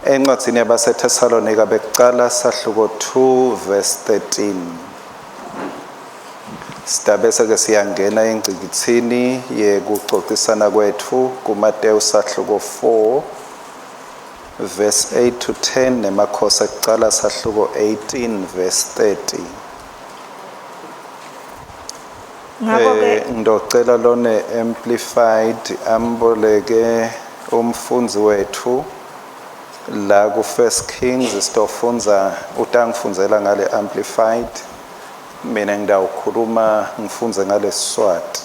Encwadzini yabaseThesalonika bekucala sahluko 2 verse 13. Sitabese ke siyangena engcikitsini yekucocisana kwetfu kuMateyu sahluko 4 verse 8 to 10 nemakhosi ekucala sahluko 18 verse 30. Ngakho-ke Ngidocela lone amplified amboleke umfundzi wethu la ku First Kings sitofundza utangifundzela ngale amplified mina ngidawukhuluma ngifundze ngale Siswati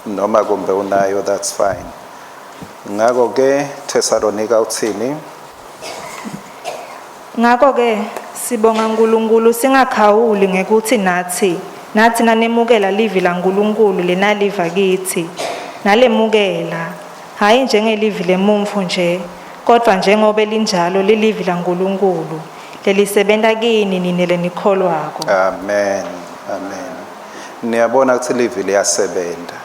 noma kumbe unayo, that's fine. Ngakho ke Thessalonika uthini? Ngakho-ke sibonga Nkulunkulu singakhawuli ngekutsi natsi natsi nanemukela livi laNkulunkulu lenaliva kitsi nalemukela hhayi njengelivi lemuntfu nje kodvwa njengobe linjalo lilivi laNkulunkulu lelisebenta kini nine lenikholwako. Amen, amen. Niyabona ukuthi livi liyasebenta.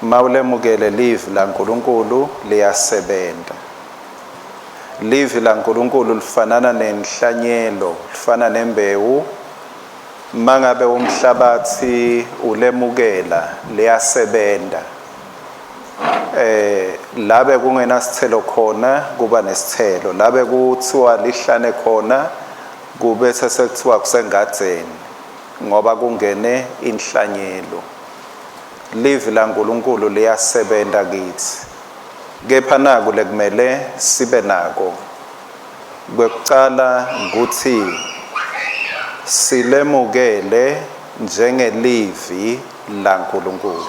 Mawulemukele livi laNkulunkulu, liyasebenta. Livi laNkulunkulu lifanana nenhlanyelo, lifana nembewu. Mangabe umhlabatsi ulemukela, liyasebenta. Labe kungenasithelo khona kuba nesithelo, labe kuthiwa lihlane khona kube sekuthiwa kusengadzeni ngoba kungene inhlanyelo. Livi laNkulunkulu liyasebenta kitsi. Kepha naku lekumele sibe nako. Kwekucala kutsi silemukele njengelivi laNkulunkulu.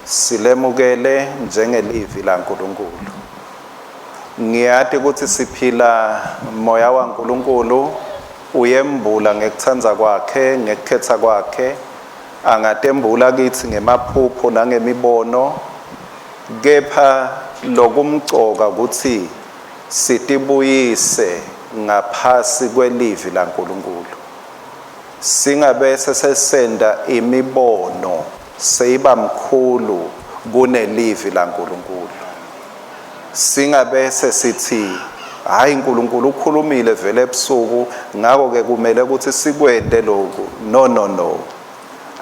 Silemukele njengelivi laNkulunkulu. Ngiyati ukuthi siphila moya waNkulunkulu uyembula ngekutsandza kwakhe, ngekukhetsa kwakhe, angatembula kitsi ngemaphupho nangemibono, kepha lokumcoka kutsi sitibuyise ngaphasi kwelivi laNkulunkulu. Singabese sesenta imibono seyiba mkhulu kunelivi laNkulunkulu. Singabese sithi hayi, uNkulunkulu ukhulumile vele ebusuku, ngakho ke kumele ukuthi sikwente lokhu. No, no, no,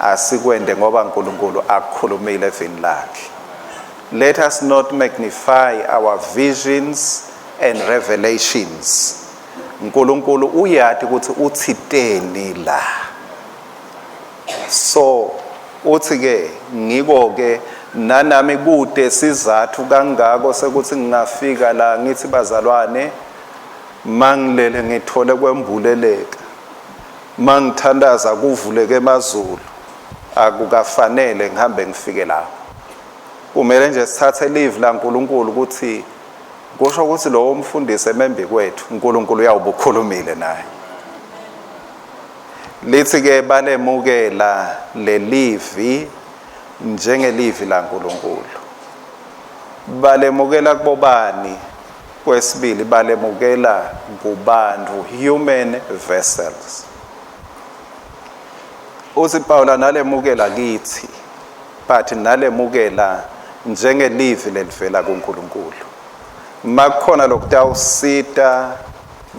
asikwente ngoba uNkulunkulu akukhulumile evini lakhe. Let us not magnify our visions and revelations. uNkulunkulu uyati ukuthi uthiteni la. So uthi ke ngiko ke nanami kude sizathu kangako sekuthi ngingafika la ngithi bazalwane mangilele ngithole kwembuleleka, mangithandaza kuvuleke emazulu, akukafanele ngihambe ngifike lapho. Kumele nje sithathe livi laNkulunkulu ukuthi kusho ukuthi lowo mfundisi emembi kwethu uNkulunkulu uyawubukhulumile naye. Lithi ke balemukela lelivi njengelivi laNkulunkulu. Balemukela kubobani? Kwesibili, balemukela kubantu, human vessels. Uthi Paula nalemukela kithi, but nalemukela njengelivi lelivela kuNkulunkulu. Makukhona lokutawusita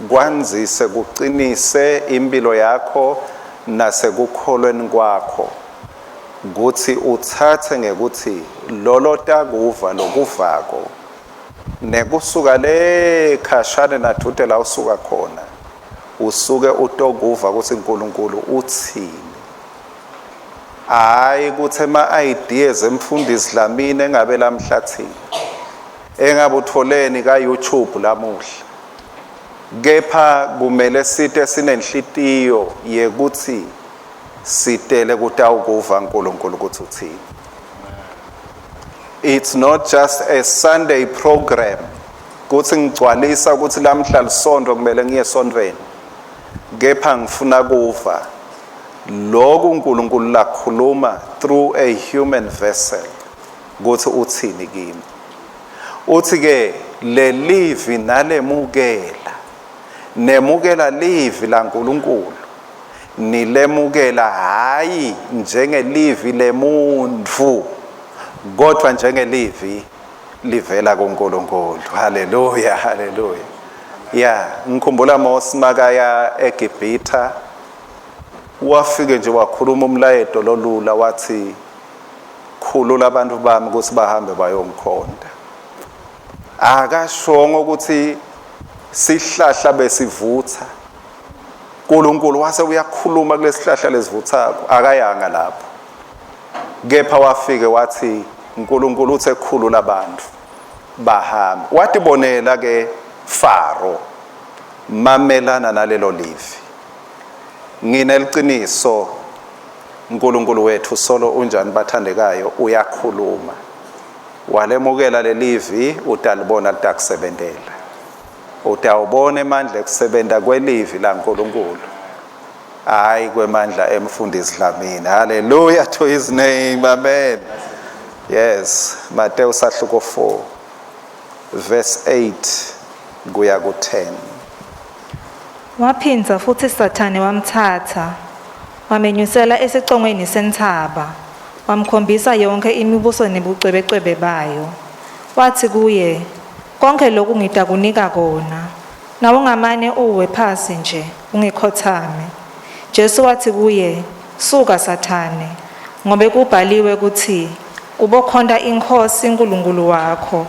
kwandzise kuqinise impilo yakho nasekukholweni kwakho, kutsi uthathe ngekuthi lolo takuva lokuvako nekusuka le khashane nadude la usuka khona, usuke utokuva ukuthi uNkulunkulu uthini. Hayi ukuthi ema ideas emfundisi Dlamini engabe lamhlathini, engabe utholeni ka YouTube lamuhla, kepha kumele site sinenhlitiyo yekuthi sitele kutawukuva uNkulunkulu ukuthi uthini. It's not just a Sunday program kuthi ngigcwalisa ukuthi lamhla lisonto kumele ngiye esontweni, kepha ngifuna kuva lokhu uNkulunkulu lakhuluma through a human vessel ukuthi uthini kimi. Uthi ke lelivi nalemukela, nemukela livi laNkulunkulu, nilemukela hayi njengelivi lemuntfu kodwa njengelivi Livela kuNkulunkulu. Haleluya, haleluya. Ya, ngikhumbula Mose makaya eGibhitha, wafike nje wakhuluma umlayeto lolula, wathi khulula abantu bami ukuthi bahambe bayongikhonta. Akashongo ukuthi sihlahla besivutha. uNkulunkulu wase uyakhuluma kulesihlahla lesivuthako, akayanga lapho. Kepha wafike wathi uNkulunkulu uthe khulula abantu bahambe. Watibonela ke Faro mamelana nalelo livi. Ngineliciniso uNkulunkulu wethu solo unjani bathandekayo, uyakhuluma. Walemukela lelivi utalibona litakusebentela. Utawubona emandla ekusebenta kwelivi laNkulunkulu, hayi kwemandla emfundisi Dlamini. Hallelujah to his name. Amen. Yes, Mateyu sahluko 4 verse 8 kuya ku-10. Waphindza futsi Sathane wamtsatsa, wamenyusela esicongweni sentsaba, wamkhombisa yonkhe imibuso nebucwebecwebe bayo. Watsi kuye, "Konkhe loku ngitakunika kona, nawungamane uwe phasi nje ungikhotsame." Jesu watsi kuye, "Suka Sathane, ngobe kubhaliwe kutsi, ubokhonta iNkhosi Nkulunkulu wakho,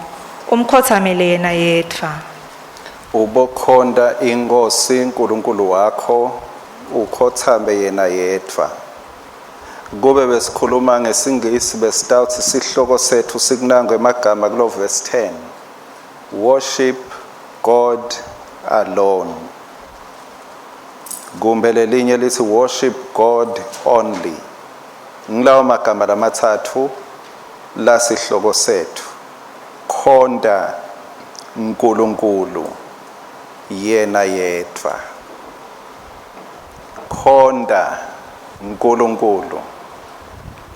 umkhotsamele yena yedvwa." Ubokhonta iNkhosi Nkulunkulu wakho, ukhotsame yena yedvwa. Kube besikhuluma ngesingisi besitawutsi sihloko sethu sikunangwe emagama kulo verse 10. Worship God alone. Kumbe lelinye lithi worship God only. Ngilawo magama lamatsatfu lasihloko sethu. Khonta uNkulunkulu yena yedvwa. Khonta uNkulunkulu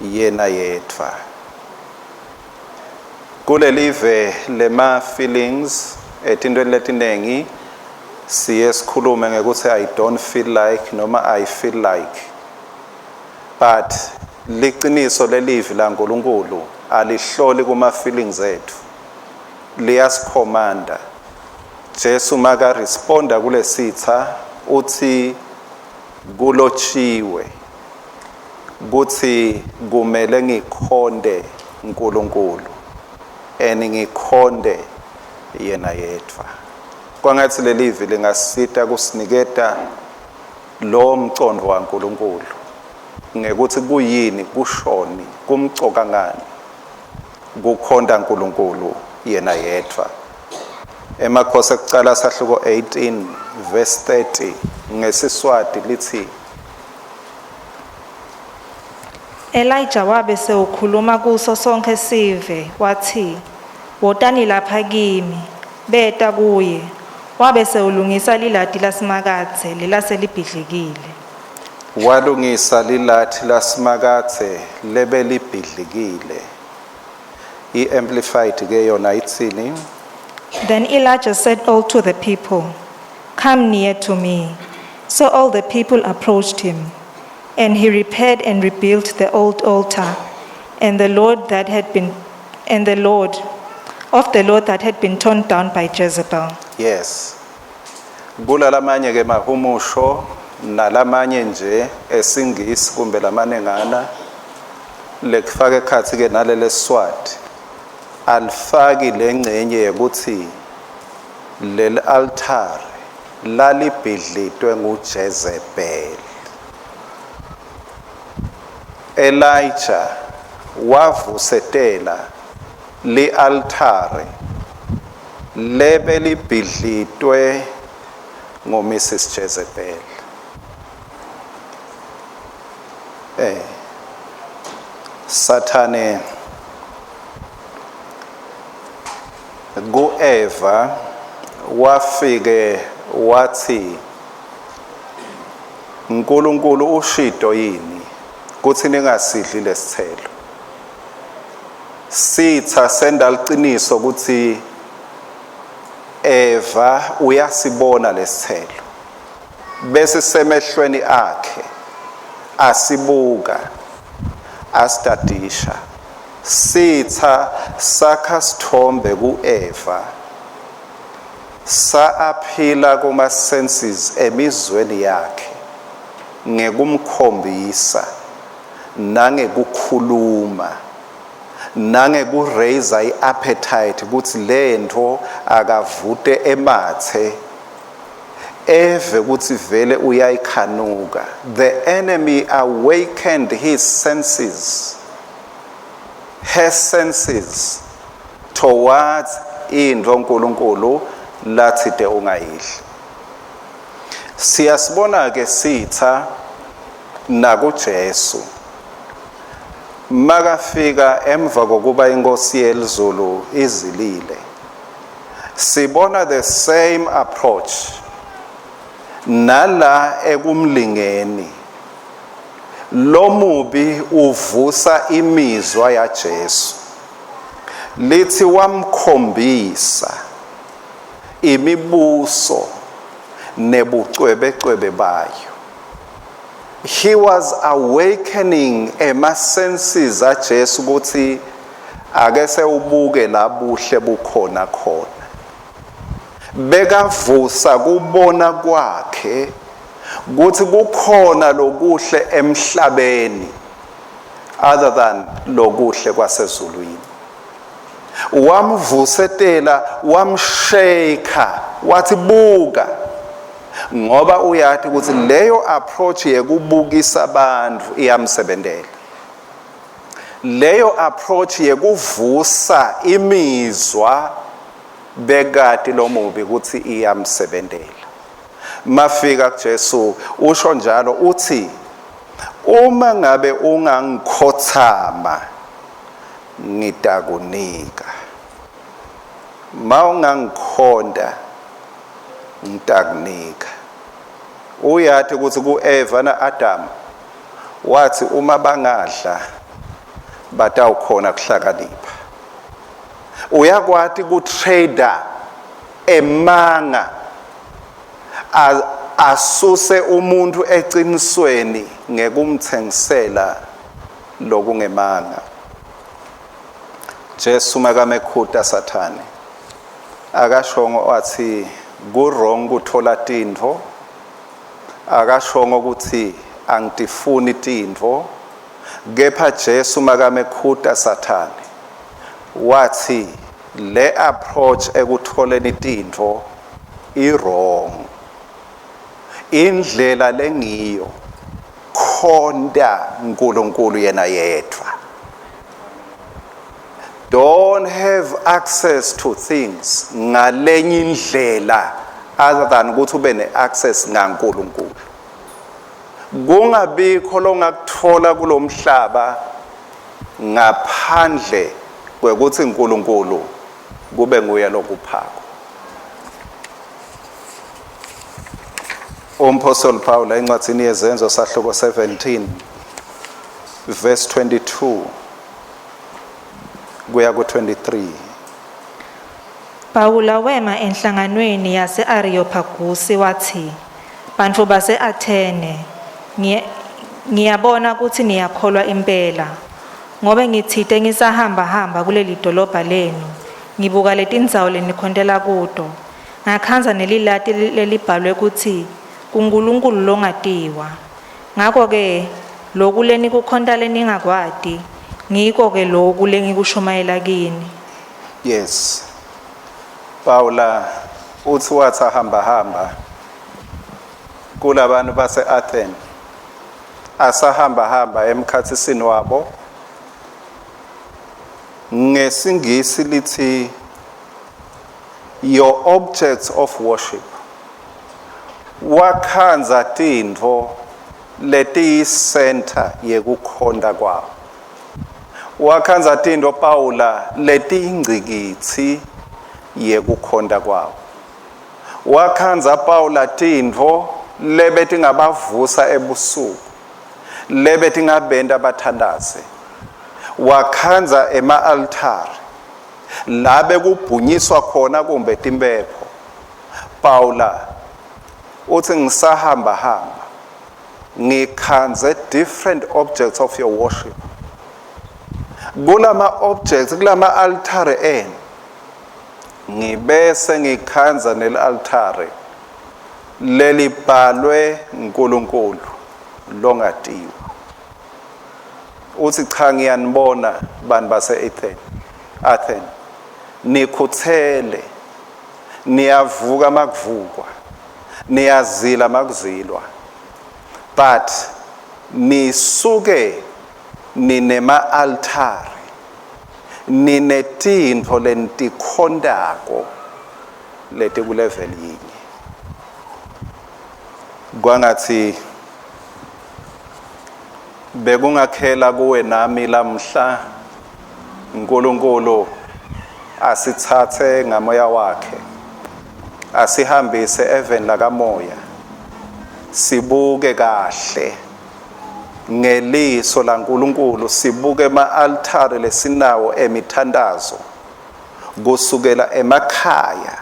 yena yedvwa. Kulelive lema feelings etintweni letinengi siye sikhulume ngekuthi I don't feel like noma I feel like, but liciniso lelivi laNkulunkulu alihloli kuma feelings ethu, liyasikhomanda. Jesu maka responda kulesitha uthi kulotshiwe kuthi kumele ngikhonde uNkulunkulu and ngikhonde yena yedvwa. Kwangathi lelivi lingasita kusiniketa lo mcondvo waNkulunkulu ngekuthi kuyini, kushoni, kumcoka ngani kukhonta uNkulunkulu yena yedvwa. Emakhosi ekucala sahluko 18 verse 30 ngesiswati lithi, Elijah wabe sewukhuluma kuso sonkhe sive watsi, "Wotani lapha kimi." Beta kuye. Wabe sewulungisa lilati laSimakadze lelase libhidlikile. Walungisa lilathi laSimakadze lebelibhidlikile. I-Amplified ke yona itsini? Then Elijah said all to the people, "Come near to me." So all the people approached him, and he repaired and rebuilt the old altar, and the Lord that had been, and the Lord of the Lord that had been torn down by Jezebel. Yes. Kulalamanye ke mahumusho nalamanye nje esingisi kumbe lamanengana lekufaka ekhatsi ke nalele Swati alifaki lengcenye yekuthi leli altar lalibhidlitwe nguJezebel. Elijah wavusetela li-altare lebelibhidlitwe nguMrs Jezebel. Sathane kuEva wafike wathi uNkulunkulu ushito yini kuthi ningasidli lesithelo? Sitha senda liciniso ukuthi Eva uyasibona lesithelo, bese semehlweni akhe asibuka, asitadisha. Sitha sakha sithombe kuEva saaphila kuma senses emizweni yakhe ngekumkhombisa nangekukhuluma nangekuraise iappetite ukuthi lento akavute emathe eve ukuthi vele uyayikhanuka. The enemy awakened his senses, her senses towards into uNkulunkulu lathide ungayidli. Siyasibona ke sitha nakuJesu makafika emva kokuba inkosi yelizulu izilile, sibona the same approach nala ekumlingeni. Lomubi uvusa imizwa yaJesu, lithi wamkhombisa imibuso nebucwebecwebe bayo. He was awakening ema senses aJesu ukuthi ake sewubuke labuhle bukhona khona. Bekavusa kubona kwakhe ukuthi kukhona lokuhle emhlabeni other than lokuhle kwasezulwini. Wamvusetela, wamshake, wathi buka, ngoba uyathi ukuthi leyo approach yekubukisa abantu iyamsebentela, leyo approach yekuvusa imizwa bekati lomubi ukuthi iyamsebentela. Mafika kuJesu usho njalo, uthi uma ngabe ungangikhothama ngitakunika, mawungangikhonda ngitakunika. Uyathi ukuthi kuEva naAdam wathi uma bangadla batawukhona kuhlakanipha. Uyakwati kutrader emanga asuse umuntu eqinisweni ngekumthengisela lokungemanga. Jesu makamekhuta Sathane akashongo wathi ku wrong kuthola tintfo, akashongo ukuthi angitifuni tintfo, kepha Jesu makamekhuta Sathane wathi le approach ekutholeni tintfo i wrong, indlela lengiyo khonta uNkulunkulu yena yedwa. Don't have access to things ngalenye indlela other than ukuthi ube ne-access ngaNkulunkulu. Kungabikho longakuthola kulomhlaba ngaphandle kwekuthi uNkulunkulu kube nguye lokuphako. Umpostoli Paul encwadini yeZenzo sahluko 17 verse 22 kuya ku-23. Pawula wema enhlanganweni yase-Areyopagusi wathi, "Bantfu base-Athene, ngiyabona kutsi niyakholwa impela, ngobe ngitsite ngisahambahamba kuleli dolobha lenu, ngibuka letindzawo lenikhontela kuto, ngakhandza nelilati lelibhalwe kutsi kuNkulunkulu longatiwa. Ngako-ke loku lenikukhonta leningakwati, ngiko-ke loku lengikushumayela kini." Yes. Paula uthi wathi ahamba hamba kulabantu base-Athens, asahamba hamba emkhathisini wabo, ngesingisi lithi your objects of worship, wakhandza tintfo letiyi-center yekukhonta kwabo. Wakhandza tintfo Paula letiyingcikitsi yekukhonta kwabo. Wakhandza Paula tintfo lebetingabavusa ebusuku, lebetingabenta bathandaze. Wakhandza ema-altari la bekubhunyiswa khona kumbe timpepho. Paula uthi ngisahamba hamba ngikhandze different objects of your worship. Kulama objects, kulama altare enu ngibese ngikhandza nel-altare lelibhalwe uNkulunkulu longatiwa. Uthi cha, ngiyanibona bantu base-Athens, Athens nikhuthele, niyavuka makuvukwa, niyazila makuzilwa, but nisuke ninema altare, ninetintfo lenitikhontako letiku-level yinye. Kwangathi bekungakhela kuwe nami lamhla uNkulunkulu asithathe ngamoya wakhe, asihambise eveni lakamoya, sibuke kahle ngeliso laNkulunkulu, sibuke ema-altare lesinawo emithandazo kusukela emakhaya,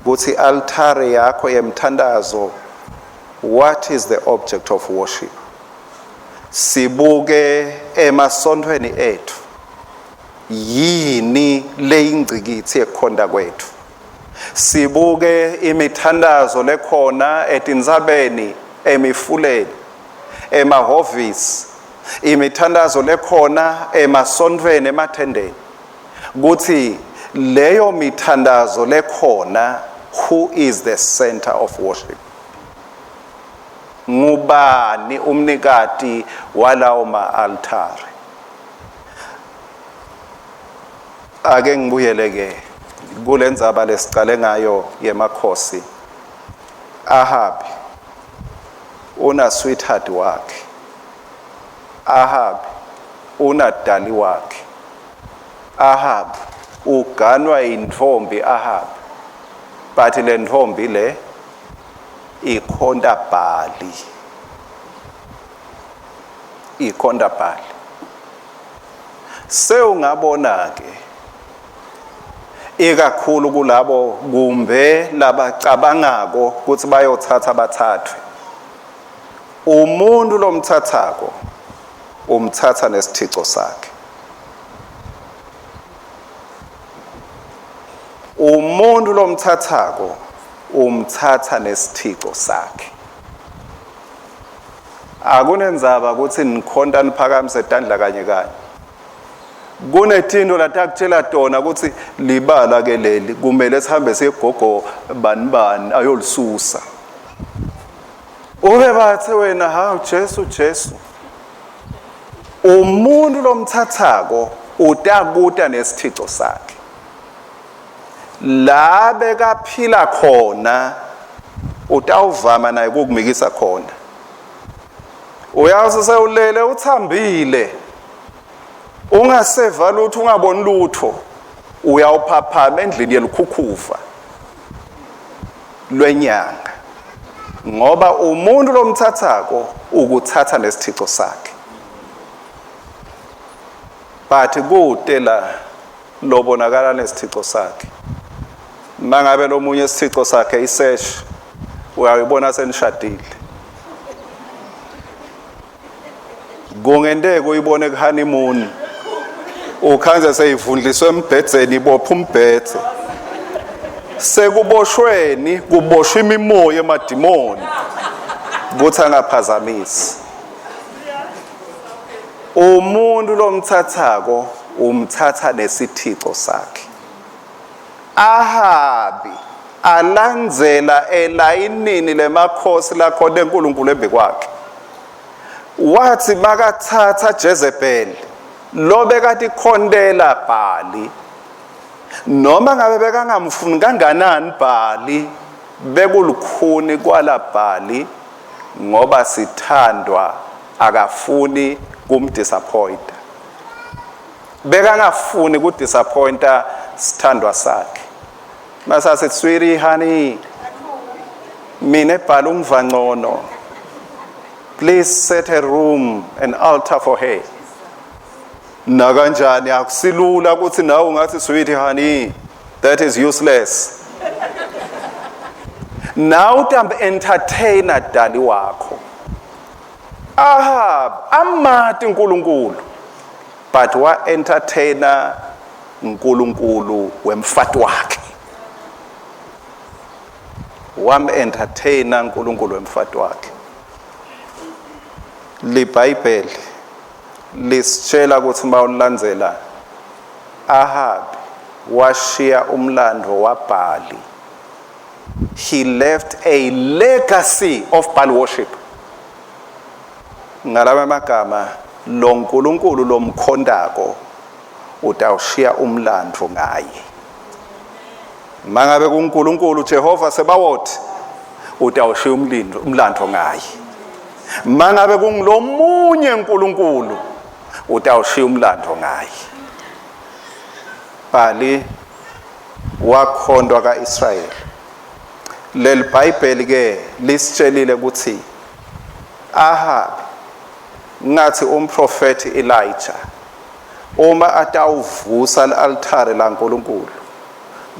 kuthi altare yakho yemthandazo, what is the object of worship? Sibuke emasontweni ethu, yini leyingcikitsi yekukhonta kwethu? Sibuke imithandazo lekhona etintsabeni, emifuleni, emahhovisi, imithandazo lekhona emasontweni, emathendeni, kuthi leyo mithandazo lekhona, who is the center of worship? Ngubani umnikati walawo ma-altare? Ake ngibuyele ke kulendzaba lesicale ngayo yemakhosi. Ahabi una sweetheart wakhe, Ahabi unadali wakhe, Ahabi uganwa intfombi Ahabi, but le ntfombi le ikhonta Bhali, ikhonta Bhali. Sewungabona ke ikakhulu kulabo kumbe labacabangako ukuthi bayothatha bathathwe, umuntu lomthathako umthatha nesithico sakhe. Umuntu lomthathako umthatha nesithico sakhe. Akunendzaba ukuthi nikhonta niphakamise tandla kanye kanye, kunetinto latakutshela tona ukuthi libala ke leli, kumele sihambe siyegogo bani bani ayolisusa. Ube bathe wena, hawu Jesu, Jesu. Umuntu lomthathako utakuta nesithico sakhe la bekaphila khona, utawuvama naye kukumikisa khona. Uyazi sewulele uthambile, ungaseva lutho, ungaboni lutho, uyawuphaphama endlini yelukhukhuva lwenyanga, ngoba umuntu lomthathako ukuthatha nesithico sakhe. But kude la lobonakala nesithico sakhe. Mangabe lomunye isithico sakhe isesh, uyayibona senishadile. Kungenteka uyibone ku honeymoon, ukhanze seyivundliswe embhedzeni, ibopha umbhedze, sekuboshweni kuboshwa imimoya emadimoni kuthi angaphazamisi. Umuntu lomthathako umthatha nesithico sakhe. Ahabi alandzela elayinini lemakhosi lakhona eNkulunkulu embikwakhe. Wathi makathatha Jezebel lobekatikhondela Bhali, noma ngabe bekangamfuni kanganani Bhali, bekulukhuni kwala Bhali ngoba sithandwa akafuni kumdisappointa. Bekangafuni kudisappointa sithandwa sakhe. Masase, "Sweetie, honey, mina ebhala ungiva ngcono, please set a room, an altar for her." Nakanjani akusilula ukuthi nawe ungathi, "Sweetie, honey," that is useless. Nawe utambe entertainer dali wakho. Ahab amati uNkulunkulu. But wa entertainer uNkulunkulu wemfati wakhe. Wam entertainer uNkulunkulu wemfati wakhe. LiBhayibheli lisitshela ukuthi mawulandzela Ahab washiya umlando waBhali. He left a legacy of Baal worship. Ngalama magama lo nkulunkulu lomkhondako utawushiya umlando ngaye. Mangabe kuNkulunkulu Jehova Sebawot utawushiya umlindo umlando ngaye. Mangabe kungilomunye uNkulunkulu utawushiya umlando ngaye. Bhali wakhondwa kaIsrayeli. Leli Bhayibheli ke lisitshelile ukuthi Ahab ngathi umprofeti Elijah uma atawuvusa ialtare laNkulunkulu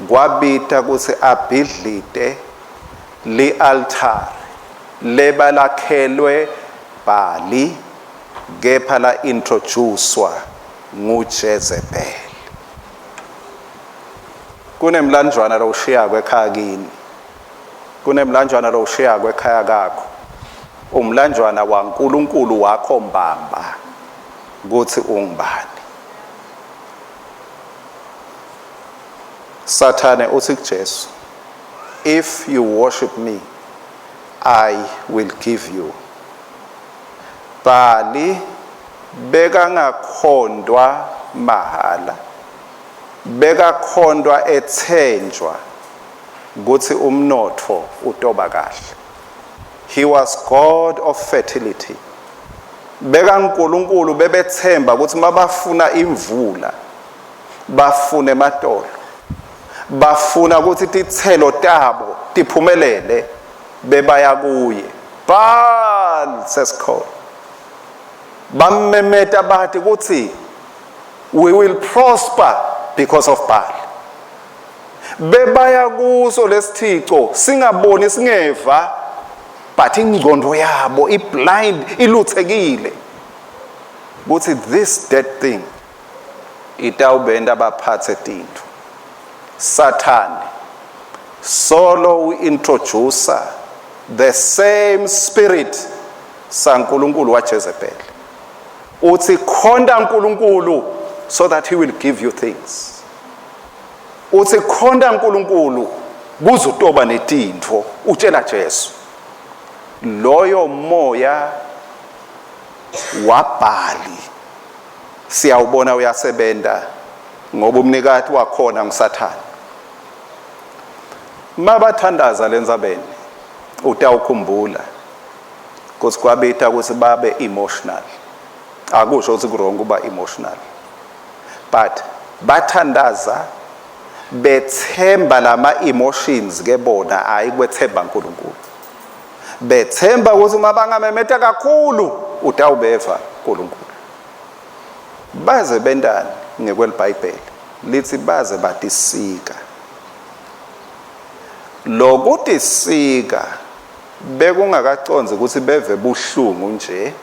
kwabita ukuthi abhidlite lialtare lebalakhelwe Bali kepha la introducewa nguJezebel. Kunemlanjwana lowushiyako ekhaya kini, kunemlanjwana lowushiyako ekhaya kakho, umlanjwana waNkulunkulu wakho mbamba kutsi ungubani. Sathane uthi kuJesu, if you worship me I will give you. Bhali bekangakhondwa mahala, bekakhondwa ethenjwa kutsi umnotfo utoba kahle. He was God of fertility. BekaNkulunkulu bebethemba ukuthi mabafuna imvula bafune ematolo, bafuna ukuthi titselo tabo tiphumelele, bebaya kuye. Baal sesikhona. Bammemeta bathi ukuthi we will prosper because of Baal. Bebaya kuso lesithico singaboni singeva, but ingqondo yabo iblind, iluthekile ukuthi this dead thing itawubenta baphathe tintfo. Sathane solo uintroduce the same spirit saNkulunkulu waJezebel, uthi khonta uNkulunkulu so that he will give you things. Uthi khonta uNkulunkulu kuzotoba netintfo, utshela Jesu. Loyo moya wabhali siyawubona uyasebenta ngoba umnikati wakhona nguSathane. Mabathandaza lendzabeni utawukhumbula ukuthi kwabita ukuthi babe emotional. Akusho ukuthi kurong kuba emotional, but bathandaza bethemba lama emotions ke bona, hayi kwethemba uNkulunkulu. Bethemba ukuthi uma bangamemeta kakhulu utawubeva uNkulunkulu. Baze bentani ngekweliBhayibheli lithi baze batisika. Lokutisika bekungakaconzi ukuthi beve buhlungu nje,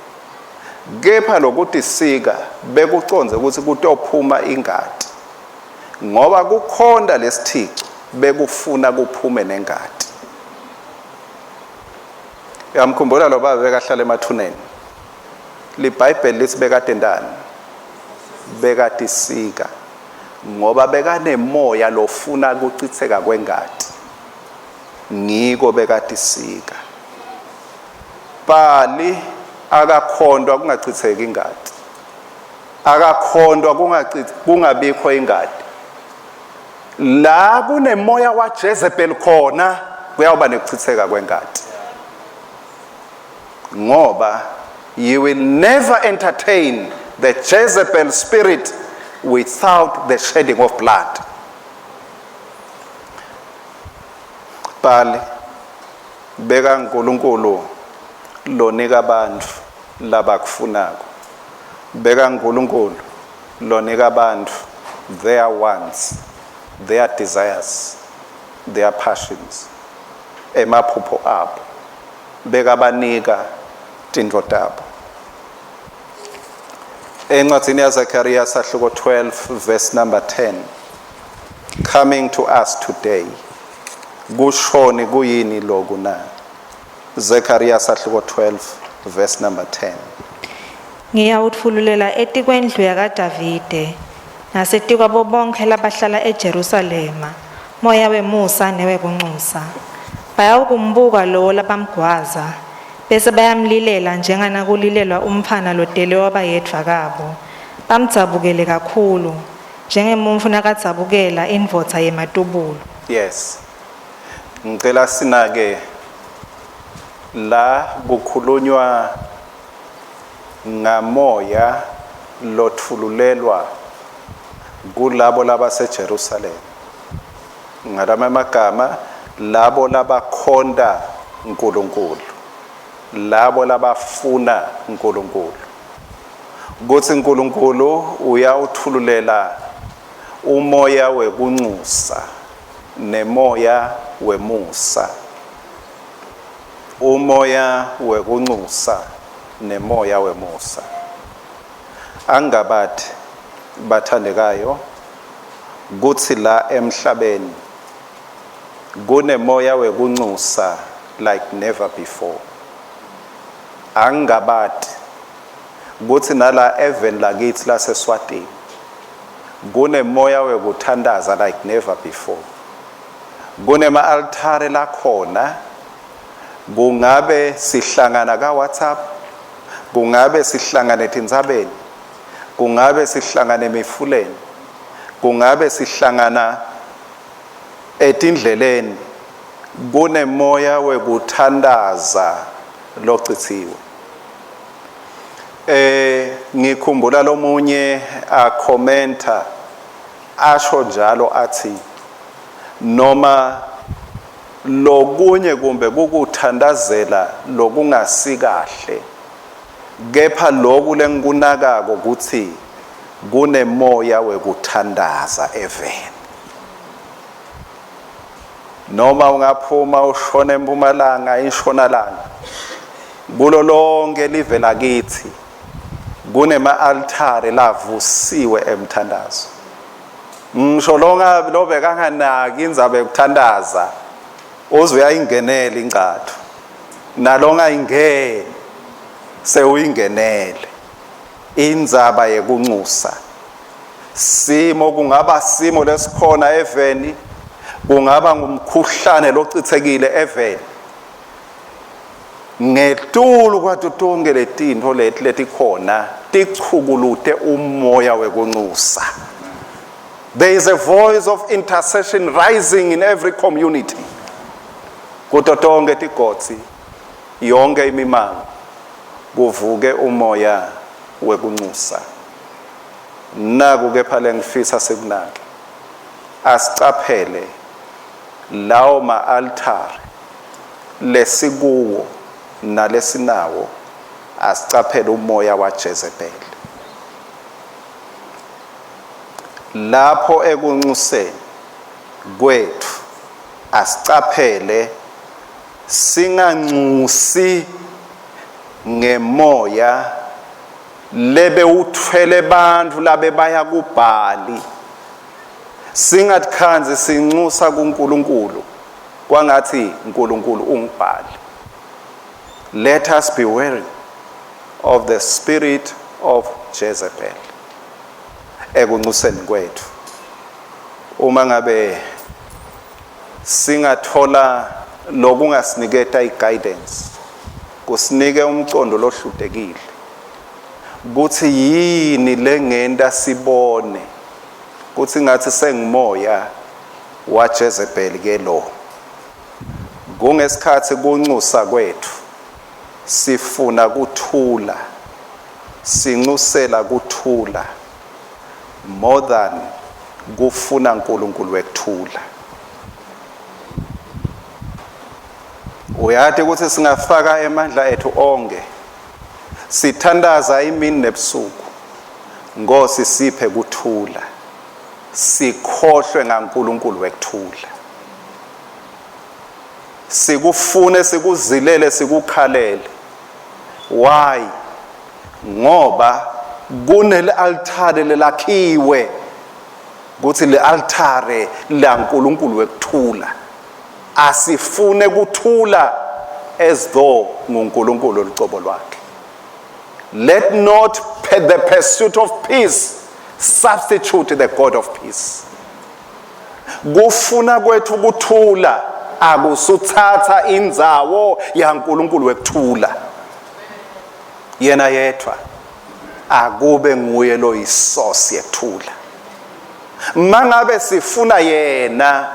kepha lokutisika bekuconze ukuthi kutophuma ingati, ngoba kukhonta lesithico bekufuna kuphume nengati. Uyamkhumbula lo baba bekahlala emathuneni? LiBhayibheli lithi bekatentani? Bekatisika ngoba bekanemoya lofuna kucitseka kwengati. Ngiko bekatisika. Bhali akakhondwa kungachitheki ingati. Akakhondwa kungabikho ingati. La kunemoya waJezebel khona kuyawuba nekuchitheka kwengati. Ngoba you will never entertain the Jezebel spirit without the shedding of blood. Bhali beka uNkulunkulu lonika abantu labakufunako. Beka uNkulunkulu lonika abantu their wants, their desires, their passions, emaphupho abo. Bekabanika tintfo tabo. Encwadzini yaZechariah sahluko 12 verse number 10, coming to us today, kushoni kuyini lokhu na? Zechariah sahluko 12 verse number 10. Ngiyawutfululela etikwendlu yakaDavide nasetikwabo bonkhe labahlala eJerusalema moya wemusa newekuncusa. Bayawukumbuka lowo labamgwaza, bese bayamlilela njenganakulilelwa umntfwana lotelwe waba yedvwa kabo, bamdzabukele kakhulu, njengemuntfu nakadzabukela indvodza yematubulo. Yes, ngicela sinake la kukhulunywa ngamoya lotfululelwa kulabo labaseJerusalem, ngalama magama labo labakhonta uNkulunkulu, labo labafuna uNkulunkulu, kuthi uNkulunkulu uyawuthululela umoya wekunxusa nemoya wemusa, umoya wekunxusa nemoya wemusa. Angabathi bathandekayo kuthi la emhlabeni kunemoya wekunxusa like never before. Angabati kuthi nala even lakithi laseSwatini kunemoya wekuthandaza like never before. Kunema altare lakhona, kungabe sihlangana ka WhatsApp, kungabe sihlangana etintsabeni, kungabe sihlangana emifuleni, kungabe sihlangana etindleleni, kunemoya wekuthandaza locithiwe. Ngikhumbula lomunye a-commenta asho njalo athi noma lokunye kumbe kukuthandazela lokungasikahle, kepha loku lengikunakako ukuthi kunemoya wekuthandaza eveni. Noma ungaphuma ushona empumalanga inshonalanga, kulo lonke live lakithi kunema altare lavusiwe emthandazo. Ngisho longa lobekanganaki indzaba yokuthandaza uze uyayingenela ingcathu, nalonga ingeni sewuyingenele indzaba yekunxusa. Simo kungaba simo lesikhona eveni, kungaba ngumkhuhlane locithekile eveni, ngetulu kwato tonke letintfo leti letikhona tichukulute umoya wekunxusa. There is a voice of intercession rising in every community, kuto tonke tigodzi, yonke imimango kuvuke umoya wekunxusa. Naku kepha lengifisa sikunake, asicaphele lawo ma-altare lesikuwo nalesinawo, asicaphele umoya waJezebel lapho ekunxuseni kwethu. Asicaphele singanxusi ngemoya lebewuthwele bantfu labebaya kubhali, singatikhandzi sinxusa kuNkulunkulu kwangathi uNkulunkulu ungubhali. Let us be wary of the spirit of Jezebel ekunxuseni kwethu. Uma ngabe singathola lokungasiniketa i-guidance, kusinike umcondo lohlutekile kuthi yini lengenta sibone kuthi ngathi sengimoya waJezebel ke lo, kungesikhathi kunxusa kwethu sifuna kuthula, sinxusela kuthula more than kufuna uNkulunkulu wekuthula. Uyati ukuthi singafaka emandla ethu onke sithandaza imini nebusuku, Nkosi siphe kuthula, sikhohlwe ngaNkulunkulu wekuthula, sikufune, sikuzilele, sikukhalele. Why? Ngoba Kunele altare lelakhiwe kuthi le altare laNkulunkulu wekuthula. Asifune kuthula as though nguNkulunkulu olucobo lwakhe. Let not the pursuit of peace substitute the God of peace. Kufuna kwethu kuthula akusuthatha indzawo yaNkulunkulu wekuthula. Yena yedwa akube nguye loyisource yekuthula. Mangabe sifuna yena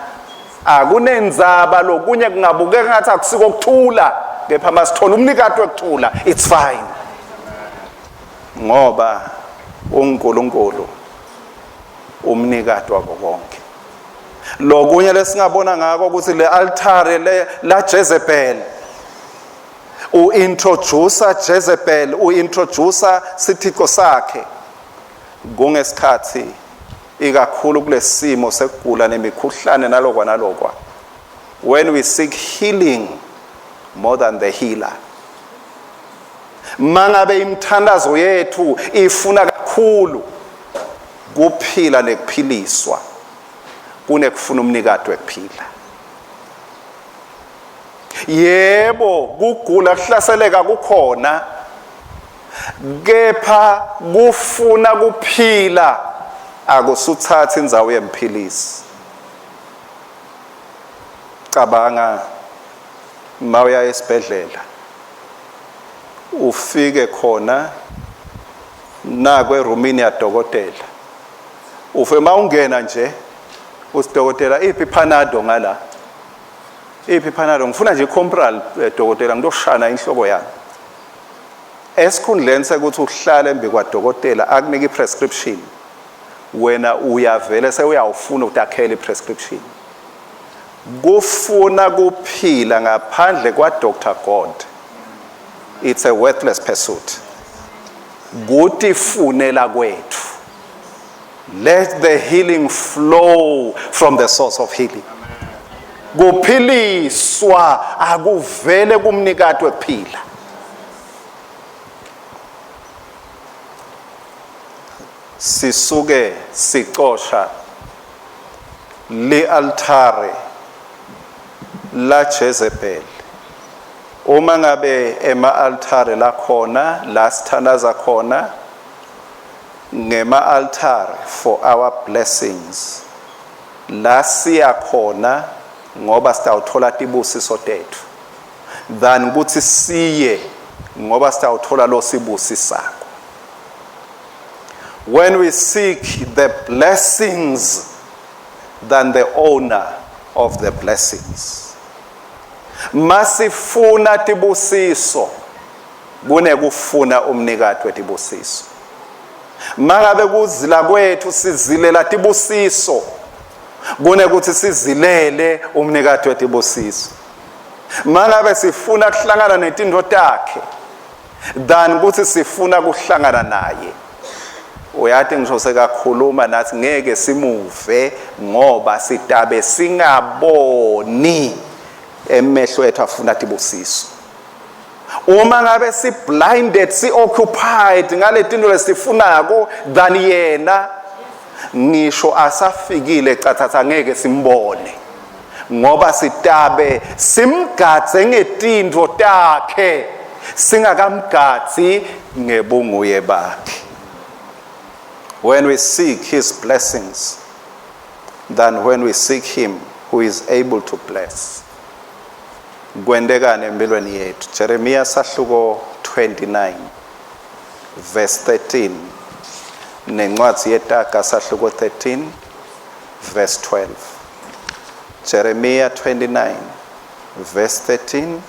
akunendzaba lokunye kungabukeka ngathi akusiko kuthula, kepha masithola umnikati wekuthula it's fine, ngoba uNkulunkulu umnikati wako konke. Lokunye lesingabona ngako ukuthi le altare le la Jezebel, uintroduce Jezebel, uintroduce sithixo sakhe kungesikhathi ikakhulu kulesimo sekugula nemikhuhlane nalokwa nalokwa. When we seek healing more than the healer, mangabe imithandazo yethu ifuna kakhulu kuphila nekuphiliswa kunekufuna umnikati wekuphila. Yebo, kugula kuhlaseleka kukhona, kepha kufuna kuphila akusuthatha indzawo yemphilisi. Cabanga mawuya esibhedlela ufike khona nakwe roomini yadokotela, ufe mawungena nje usidokotela, iphi Panado ngala, iphi Panado, ngifuna nje icompral dokotela, ngitoshana inhloko yami. Esikhundleni sekuthi uhlale embi kwadokotela akunike iprescription, wena uyavele sewuyawufuna ukuthi akhele iprescription. Kufuna kuphila ngaphandle kwa Dr God, it's a worthless pursuit. Kutifunela kwethu. Let the healing flow from the source of healing. Kuphiliswa akuvele kumnikati wekuphila. Sisuke sicosha le-altare la Jezebel. Uma ngabe ema-altare lakhona la sithandaza khona ngema-altare for our blessings, la siya khona ngoba sitawuthola tibusiso tethu than ukuthi siye ngoba sitawuthola lo sibusisako. When we seek the blessings than the owner of the blessings, masifuna tibusiso kunekufuna umnikati wetibusiso. Mangabe kuzila kwethu sizilela tibusiso kunekuthi sizilele umnikati wetibusiso. Mangabe sifuna kuhlangana netinto takhe than ukuthi sifuna kuhlangana naye. Uyathi ngisho sekakhuluma nathi ngeke simuve ngoba sitabe singaboni, emehlo ethu afuna tibusiso. Uma ngabe si blinded, si occupied ngaletinto lesifunako than yena, ngisho asafikile cathatha ngeke simbone ngoba sitabe simgadze ngetinto takhe singakamgadzi ngebunguye bakhe. When we seek his blessings than when we seek him who is able to bless. Kwentekani empilweni yethu? Jeremiah sahluko 29 verse 13 nencwadi yeTaga sahluko 13 verse 12. Jeremiah 29 verse 13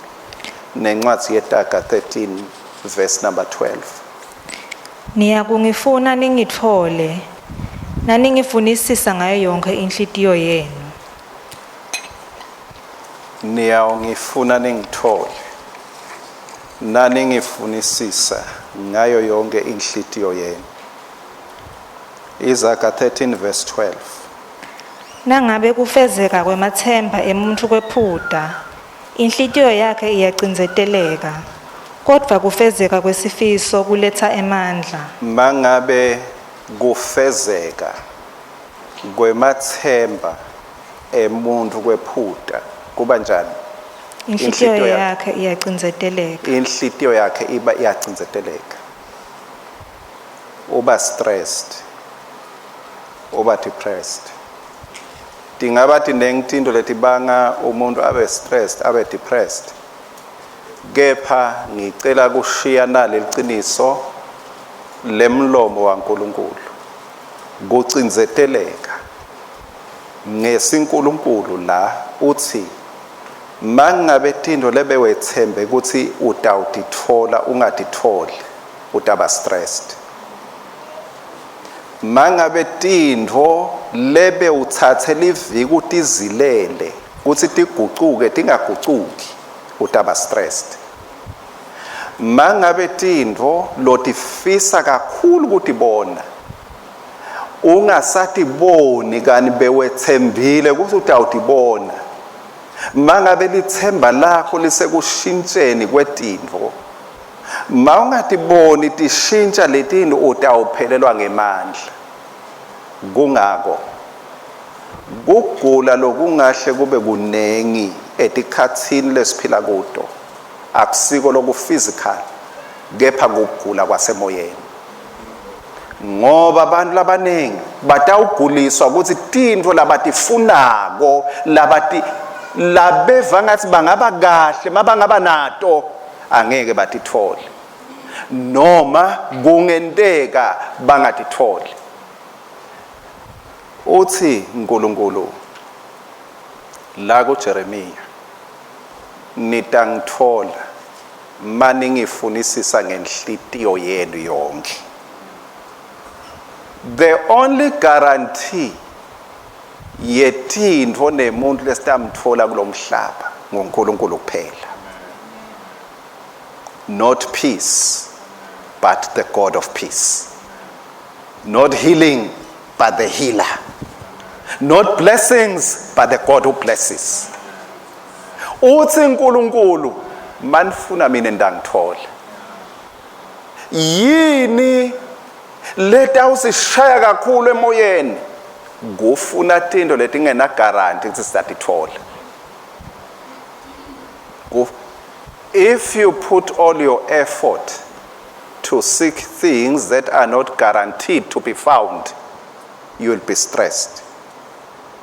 nencwadi yeTaga 13 verse number 12. Niyakungifuna ningitfole, naningifunisisa ngayo yonkhe inhlitiyo yenu. Niyawungifuna ningithole naningifunisisa ngayo yonke inhlitiyo yenu. Izaga 13 verse 12. Nangabe kufezeka kwematsemba emuntfu kwephuta, inhlitiyo yakhe iyacindzeteleka. Kodvwa kufezeka kwesifiso kuletsa emandla. Mangabe kufezeka kwematsemba emuntu kwephuta kuba njani? Inhlitiyo yakhe iyacindzeteleka. Inhlitiyo yakhe iba iyacindzeteleka. Uba stressed. Uba depressed. Tingaba tinengi tintfo letibanga umuntu abe stressed, abe depressed. Kepha ngicela kushiya naleliciniso lemlomo waNkulunkulu. Kucindzeteleka ngesiNkulunkulu la uthi mangabe tintfo lebewetsembe ukuthi utawutitfola ungatitfoli, utaba stressed. Mangabe tintfo lebe utsatse liviki utizilele kutsi tigucuke tingagucuki, utaba stressed. Mangabe tintfo lotifisa kakhulu kutibona ungasatiboni kani bewethembile ukuthi utawutibona, mangabe lithemba lakho lisekushintsheni kwetintfo, mawungatiboni tishintsha letintfo utawuphelelwa ngemandla. Kungako kugula lokungahle kube kunengi etikhatsini lesiphila kuto akusiko loku physical, kepha kugula kwasemoyeni, ngoba abantu labanengi batawuguliswa ukuthi tintfo labatifunako labati labeva ngathi bangaba kahle mabangaba nato angeke batithole, noma kungenteka bangatitholi. Uthi uNkulunkulu la kuJeremiya, nitangithola maningifunisisa ngenhlitiyo yenu yonke. The only guarantee yetintfo nemuntu lesitamtfola kulomhlaba nguNkulunkulu kuphela. Not peace, but the God of peace. Not healing, but the healer. Not blessings, but the God who blesses. Uthi uNkulunkulu manifuna mina ndangithola. Yini letawusishaya kakhulu emoyeni? Kufuna tintfo letingena guarantee ukuthi sitatithola. If you put all your effort to seek things that are not guaranteed to be found, you will be stressed.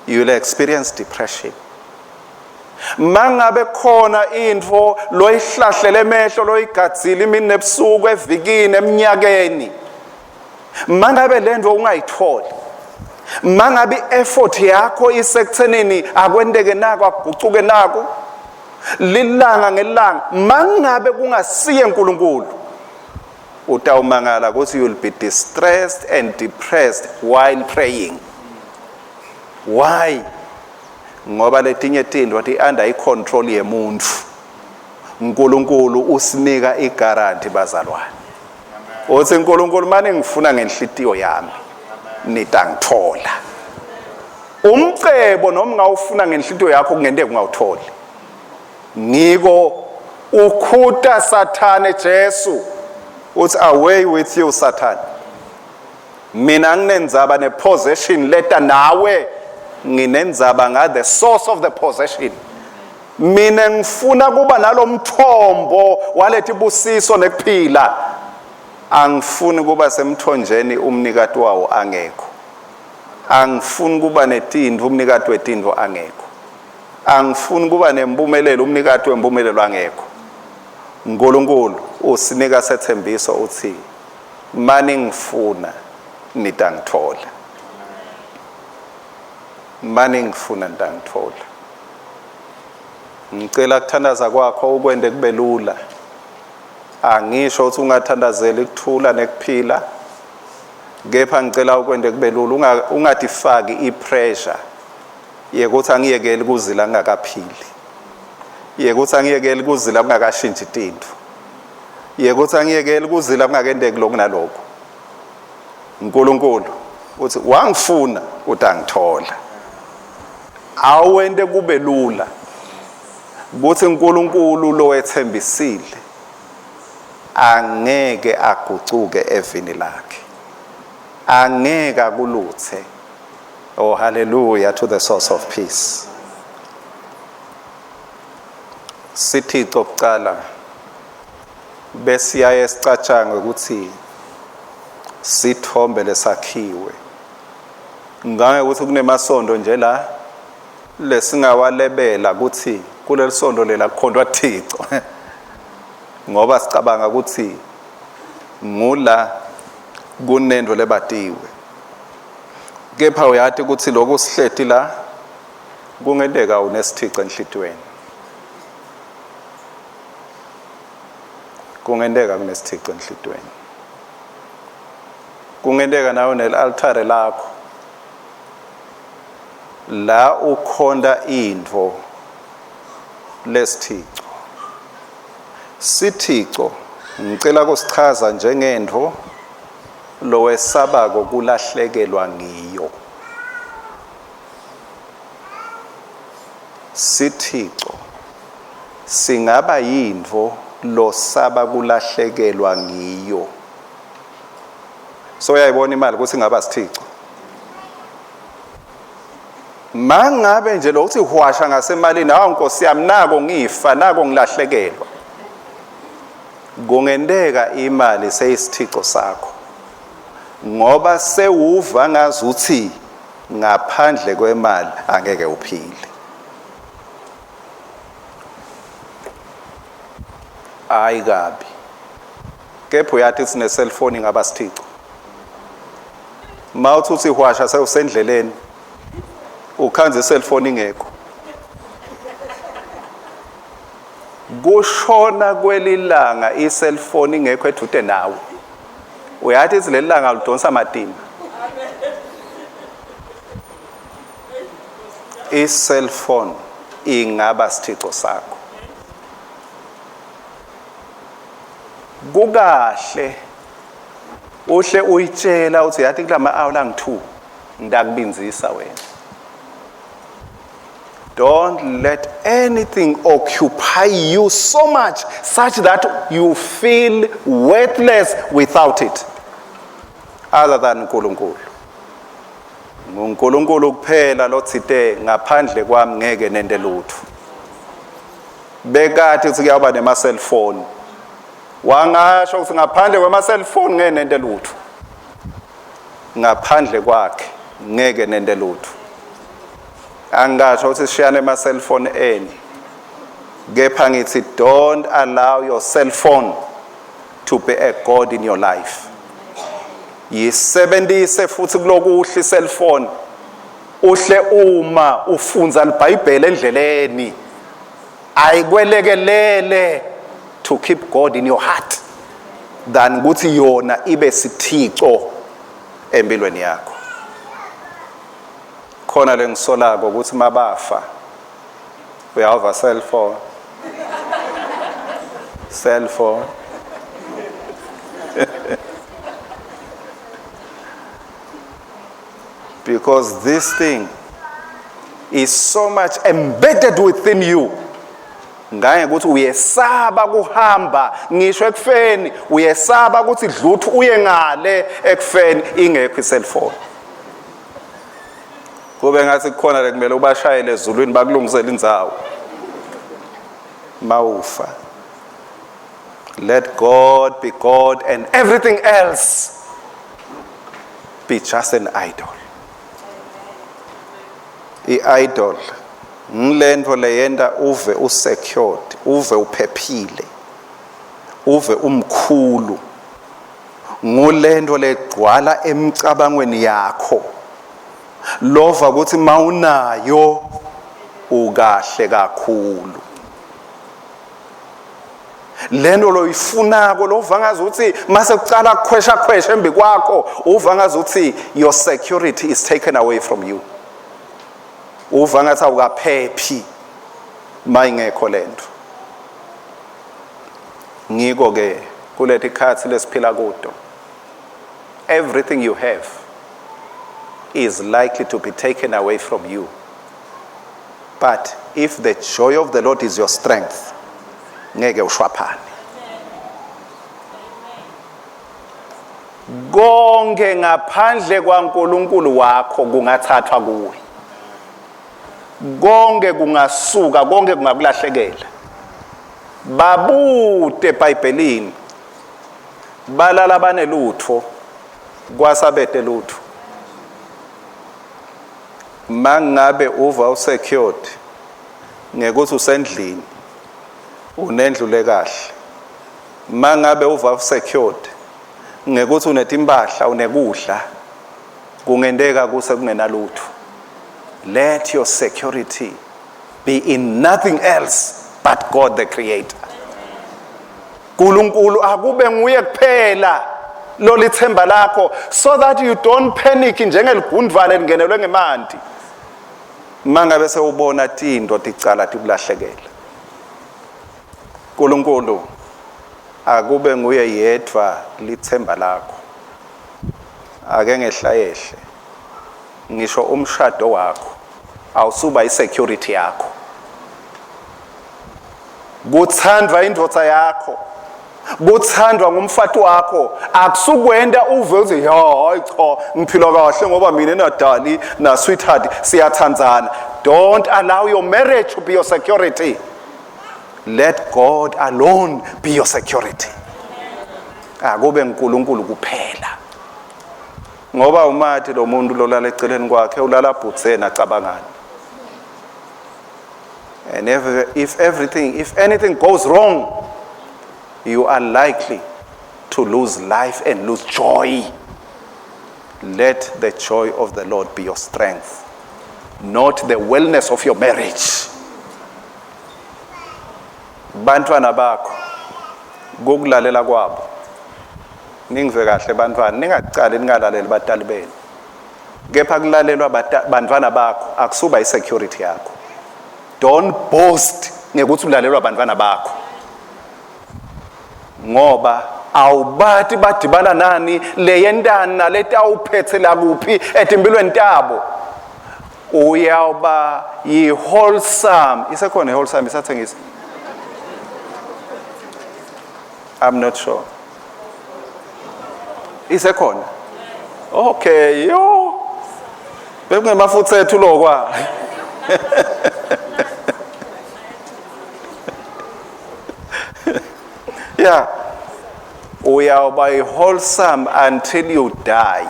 You will experience depression. Mangabe khona intfo loyihlahlele emehlo loyigadzile imini nebusuku evikini eminyakeni, mangabe lento ungayitholi, mangabe i-effort yakho isekuthenini akwenteke nako akugucuke nako lilanga ngelanga, mangabe kungasiye uNkulunkulu, utawumangala ukuthi you will be distressed and depressed while praying. Why? Ngoba letinye tintfo ti under i-control yemuntfu. uNkulunkulu usinika iguarantee bazalwane. Uthi uNkulunkulu mane ngifuna ngenhlitiyo yami nitangithola. Umcebo noma ungawufuna ngenhlitiyo yakho kungenteka ungawutholi. Ngiko ukhuta Sathane Jesu uthi away with you Satan. Mina nginendzaba nepossession leta nawe, nginendzaba nga the source of the possession. Mina ngifuna kuba nalomthombo walethi busiso nekuphila. Angifuni kuba semthonjeni umnikati wawo angekho. Angifuni kuba netintfo umnikati wetintfo angekho. Angifuni kuba nempumelelo umnikati wempumelelo angekho. uNkulunkulu usinika sethembiso uthi mani ngifuna nitangithola. Mani ngifuna nitangithola. Ngicela kuthandaza kwakho ukwende kube lula. Angisho ukuthi ungathandazeli ukuthula nekuphila, kepha ngicela ukwende kube lula. Ungatifaki ipressure yekuthi angiyekeli kuzila ngingakaphili, yekuthi angiyekeli kuzila kungakashintshi tintfo, yekuthi angiyekeli kuzila kungakenteki lokhu nalokhu. uNkulunkulu uthi wangifuna utangithola. Awente kube lula kuthi uNkulunkulu lowethembisile Angeke agucuke evini lakhe. Angeke akuluthe. Oh, hallelujah to the source of peace. Sithixo kucala besiyaye sicatshange ukuthi sithombe lesakhiwe ngange ukuthi kunemasondo nje la lesingawalebela ukuthi kuleli sondo lela kukhondwa Thixo ngoba sicabanga ukuthi ngula kunento lebatiwe. Kepha uyati ukuthi lokhu sihleti la kungenteka unesithico enhlitiyweni. Kungenteka kunesithico enhlitiyweni. Kungenteka nawe nel-altare lakho la ukhonta intfo lesithico. Sithico ngicela kusichaza njengentfo lowesabako kulahlekelwa ngiyo. Sithico singaba yintfo losaba kulahlekelwa ngiyo. So uyayibona imali ukuthi ingaba sithico. Mangabe nje lokuthi hwasha ngasemalini, hawu Nkosi yami, nako ngifa, nako ngilahlekelwa. Kungenteka imali seyisithico sakho ngoba sewuva ngazuthi ngaphandle kwemali angeke uphile. Hayi kabi. Kepha uyathi sine cellphone ingaba sithico. Mawuthi uthi hwasha sewusendleleni ukhanze iselfoni ingekho. Kushona kwelilanga iselfoni ingekho edude nawe. Uyathi ithi leli langa lidonsa matima. I-cellphone ingaba sithico sakho. Kukahle uhle uyitshela uthi yathi kulama hour langu-2 ngidakubinzisa wena. Don't let anything occupy you so much such that you feel worthless without it, other than uNkulunkulu. NguNkulunkulu kuphela lothite ngaphandle kwami ngeke nente lutho. Bekathi ukuthi kuyawuba nema cellphone. Wangasho ukuthi ngaphandle kwema cellphone ngeke nente lutho. Ngaphandle kwakhe ngeke nente lutho. Angasho ukuthi sishiyane ema cellphone eni. Kepha ngithi don't allow your cell phone to be a god in your life. Yisebenzise futhi kulokuhle cellphone. Uhle uma ufunza iBhayibheli endleleni. Ayikwelekelele to keep God in your heart than ukuthi yona ibe sithico empilweni yakho. Khona lengisolako ukuthi mabafa uyawuva cell phone, cell phone. Because this thing is so much embedded within you. Ngaye ukuthi uyesaba kuhamba ngisho ekufeni, uyesaba ukuthi dluthu uye ngale ekufeni ingekho iselfone. Kube ngathi kukhona lekumele ubashayele ezulwini bakulungisele indzawo. Mawufa. Let God be God and everything else be just an idol. I-idol ngilento leyenta uve usecured, uve uphephile, uve umkhulu. Ngulento legcwala emcabangweni yakho. Lova ukuthi mawunayo ukahle kakhulu. Lento loyifunako lova ngazuthi mase kucala kukhwesha khwesha embi kwakho, uva ngazuthi your security is taken away from you. Uva ngathi awukaphephi mayingekho lento. Ngiko ke kuleti khathi lesiphila kuto, everything you have is likely to be taken away from you. But if the joy of the Lord is your strength, ngeke ushwaphane. Konke ngaphandle kwaNkulunkulu wakho kungathathwa kuwe. Konke kungasuka, konke kungakulahlekela. Babute eBhayibhelini balala banelutho kwasabete lutho. Mangabe uva usecured ngekuthi usendlini unendlu lekahle. Mangabe uva usecured ngekuthi unetimpahla unekudla kungenteka kuse kungenalutho. Let your security be in nothing else but God the creator. Nkulunkulu akube nguye kuphela lolithemba lakho so that you don't panic njengeligundvane lingenelwe ngemanti. Mangabe sewubona tinto ticala tikulahlekela. Nkulunkulu akube nguye yedwa lithemba lakho. Ake ngehla yehle. Ngisho umshado wakho awusuba isecurity yakho. Kuthandwa indvodza yakho, kuthandwa ngumfati wakho, akusukwenta uve uthi ya hayi cha ngiphila kahle ngoba mina nadali na sweetheart siyathandzana. Don't allow your marriage to be your security. Let God alone be your security. Akube uNkulunkulu kuphela. Ngoba umathi lo muntu lolala eceleni kwakhe ulala bhutsena acabangani. And if everything, if anything goes wrong, you are likely to lose life and lose joy. Let the joy of the Lord be your strength, not the wellness of your marriage. Bantwana bakho kokulalela kwabo ningive kahle bantwana ningacali ningalaleli batali benu kepha kulalelwa bantwana bakho akusuba isecurity yakho. Don't boast ngekuthi ulalelwa bantwana bakho ngoba awubati badibana nani leyentani naletawuphethe lakuphi etimpilweni tabo. Uyawuba yi-wholesome. Isekhona i-wholesome isathengisa? I'm not sure. Isekhona? Okay, yo. Bekungemafutha ethu lokwa. Yeah. Uyawuba yi-wholesome until you die.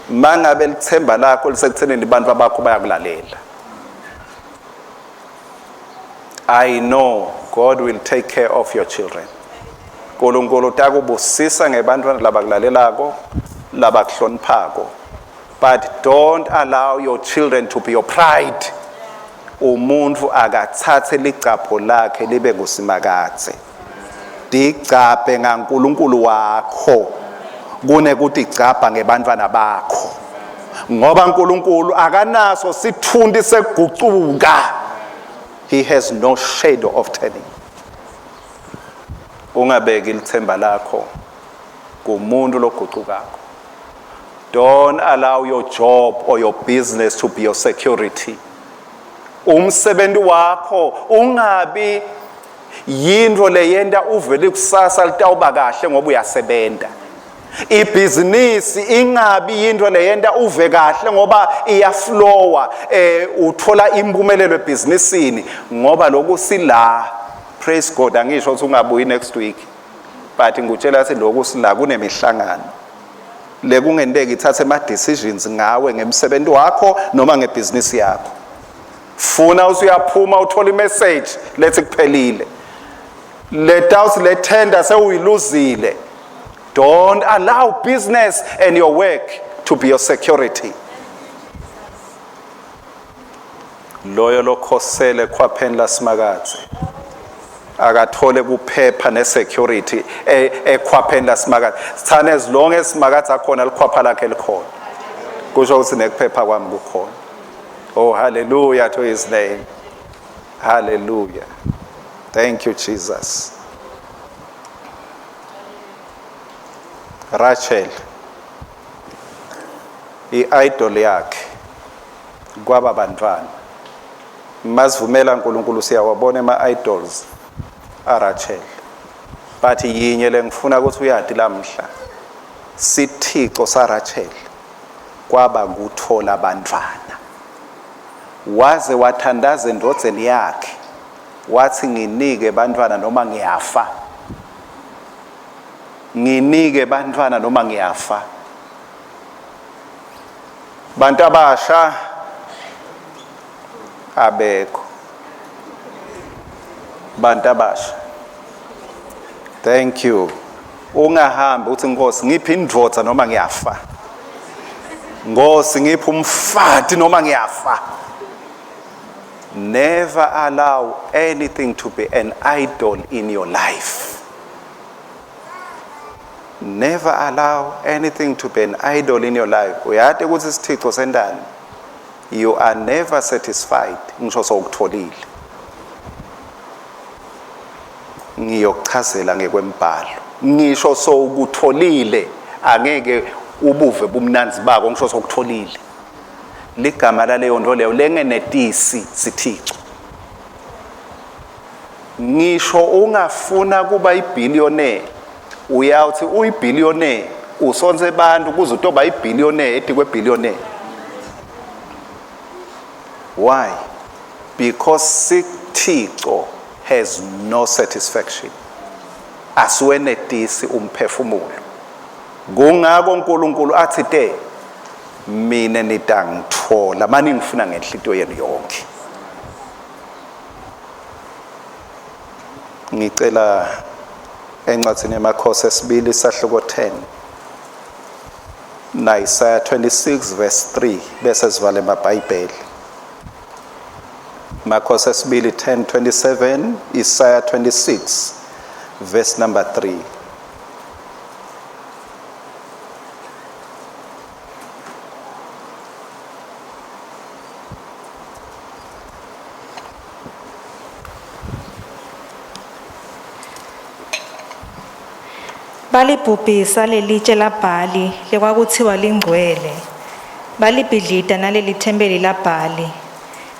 Mangabe lithemba lakho lisekuthenini abantu abakho bayakulalela. I know God will take care of your children. Nkulunkulu utakubusisa ngebantwana labakulalelako, labakuhloniphako. But don't allow your children to be your pride. Umuntu akathathe ligcabho lakhe libe ngusimakadze. Tigcabhe ngaNkulunkulu wakho kunekutigcabha ngebantwana bakho. Ngoba uNkulunkulu akanaso sithunti sekugucuka. He has no shadow of turning. Ungabeki lithemba lakho kumuntu logucukako. Don't allow your job or your business to be your security. Umsebenzi wakho ungabi yinto leyenta uvele kusasa litawuba kahle ngoba uyasebenza. Ibhizinisi ingabi yinto leyenta uve kahle ngoba iyaflowa, uthola impumelelo ebhizinisini ngoba lokhu sila. Praise God, angisho ukuthi ungabuyi next week, but ngikutshela ukuthi lokhu sila kunemihlangano lekungenteka ithathe ama decisions ngawe ngemsebenzi wakho noma ngebhizinisi yakho. Funa usuyaphuma uthola imessage lethi kuphelile, le doubt le tender sewuyiluzile. Don't allow business and your work to be your security. Loyo lokhosele khwapheni lasimakadze akathole kuphepha nesecurity ekhwapheni lasimakadze. Sithane as long as simakadze akhona likhwapha lakhe likhona, kusho ukuthi nekuphepha kwami kukhona. Oh, hallelujah to his name. Hallelujah. Thank you, Jesus. Rachel, i-idol yakhe kwaba bantwana. Masivumela uNkulunkulu siyawabona ema-idols aRachel. But yinye lengifuna ukuthi uyati lamhla. Sithico saRachel kwaba kuthola abantwana. Waze wathandaza endodzeni yakhe wathi nginike bantwana noma ngiyafa. Nginike bantwana noma ngiyafa. Bantu abasha abekho. Bantu abasha. Thank you. Ungahambi uthi Nkosi ngiphi indvodza noma ngiyafa. Nkosi ngiphi umfati noma ngiyafa. Never allow anything to be an idol in your life. Never allow anything to be an idol in your life. Uyati ukuthi isithixo sendani. You are never satisfied ngisho sowukutholile. Ngiyokuchazela ngekwembhalo. Ngisho sowukutholile angeke ubuve bumnanzi bako ngisho sowukutholile. Ligama laleyo nto leyo lengenetisi sithixo. Ngisho ungafuna kuba ibillionaire uyawuthi uyibillionaire usonse abantu kuze utoba ibillionaire etikwe billionaire. Why? Because sithixo has no satisfaction. Asiwenetisi umphefumulo. Kungako uNkulunkulu athi te mina nitangithola mani ngifuna ngenhlitiyo yenu yonke. Ngicela encwadzini yemakhosi esibili isahluko 10 na Isaya 26 verse 3 bese sivale amabhayibheli. Makhosi esibili 10:27 Isaya 26 verse number 3. Balibhubhisa lelitje laBhali lekwakutsiwa lingcwele, balibhidlita nalelithempeli laBhali.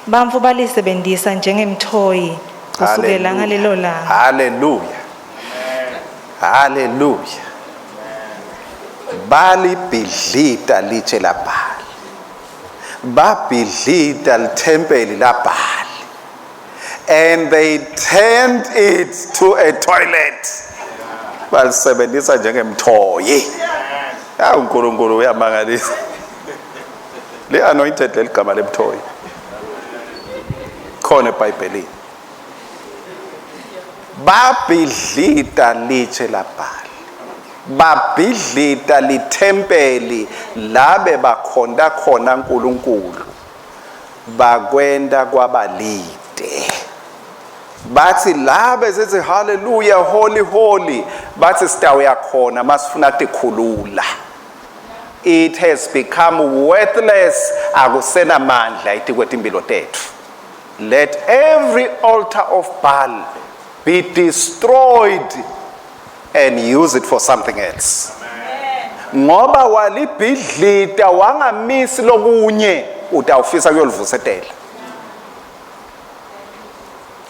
Bantfu balisebentisa njengemthoyi kusukela ngalelo langa. Hallelujah. Hallelujah. Balibhidlita litshe laBhali. Babhidlita lithempeli laBhali. And they turned it to a toilet. Balisebenzisa njengemthoyi. Ya uNkulunkulu uyamangalisa. Le anointed leligama lemthoyi. Khona eBhayibhelini. Babhidlita litshe laBhali. Babhidlita lithempeli labe bakhonta khona uNkulunkulu. Bakwenta kwabalide. Bathi la besithi hallelujah holy holy bathi sitawuya khona masifuna tikhulula. It has become worthless akusenamandla itikwetimpilo tethu. Let every altar of Baal be destroyed and use it for something else. Ngoba walibhidlita wangamisi lokunye utawufisa kuyolivusetela.